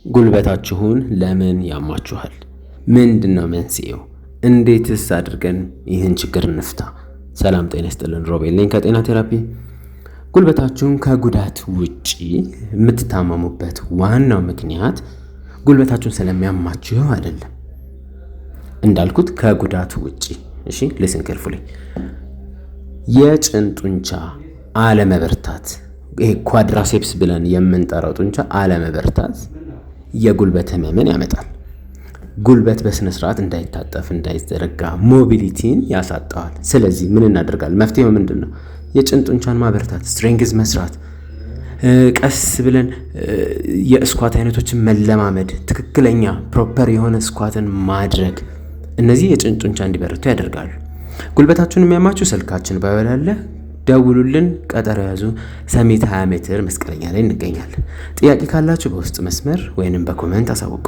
ጉልበታችሁን ለምን ያማችኋል? ምንድን ነው መንስኤው? እንዴትስ አድርገን ይህን ችግር እንፍታ? ሰላም ጤና ይስጥልን። ሮቤል ነኝ ከጤና ቴራፒ። ጉልበታችሁን ከጉዳት ውጪ የምትታመሙበት ዋናው ምክንያት ጉልበታችሁን ስለሚያማችሁ አይደለም። እንዳልኩት ከጉዳት ውጪ። እሺ፣ listen carefully። የጭን ጡንቻ አለመበርታት፣ ይሄ quadriceps ብለን የምንጠራው ጡንቻ አለመበርታት የጉልበት ህመምን ያመጣል። ጉልበት በስነ ስርዓት እንዳይታጠፍ፣ እንዳይዘረጋ፣ mobility ን ያሳጣዋል። ስለዚህ ምን እናደርጋለን? መፍትሄው ምንድን ነው? የጭን ጡንቻን ማበርታት፣ strength መስራት፣ ቀስ ብለን የ squat አይነቶችን መለማመድ፣ ትክክለኛ proper የሆነ squat ን ማድረግ፣ እነዚህ የጭን ጡንቻ እንዲበረቱ ያደርጋሉ። ጉልበታችሁን የሚያማችሁ ስልካችን bio ላይ አለ፣ ደውሉልን፣ ቀጠሮ ያዙ። ሰሚት 20 ሜትር መስቀለኛ ላይ እንገኛለን። ጥያቄ ካላችሁ በውስጥ መስመር ወይንም በ comment አሳውቁ።